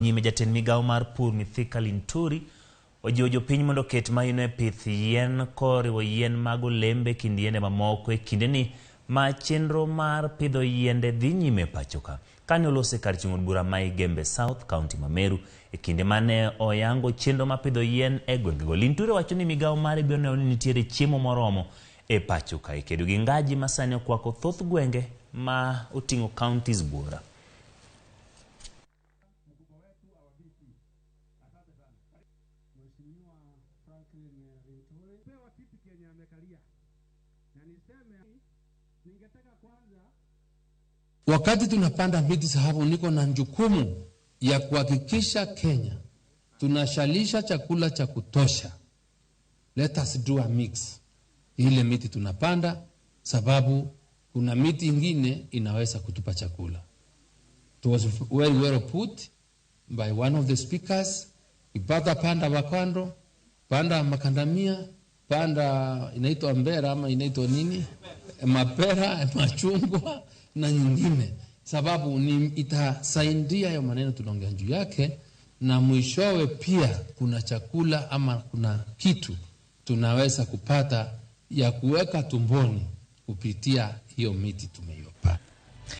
Nyime jatend migawo mar pur Mithika Linturi ojiwo jopiny mondo oket maino e pith yien koriwo yien mag olembe kind yiende mamoko e kindeni ma chenro mar pidho yiende dhi nyime e pachoka. Kane oloso e kar chung' od bura ma Igembe South, kaunti ma Meru, e kinde mane oyango chenro mar pidho yien e gwengego. Linturi wacho ni migawo mare biro neno ni nitiere chiemo moromo e pachoka e kedo gi ngaji ma sani okwako thoth gwenge ma oting'o counties buora. Wakati tunapanda miti sababu niko na jukumu ya kuhakikisha Kenya tunashalisha chakula cha kutosha. Let us do a mix. Ile miti tunapanda sababu kuna miti ingine inaweza kutupa chakula. It was very well put by one of the speakers. Ipata panda wakando, panda makandamia, panda inaitwa mbera ama inaitwa nini? Mapera, machungwa na nyingine, sababu ni itasaidia hayo maneno tunaongea juu yake, na mwishowe pia kuna chakula ama kuna kitu tunaweza kupata ya kuweka tumboni kupitia hiyo miti tumeiopanda.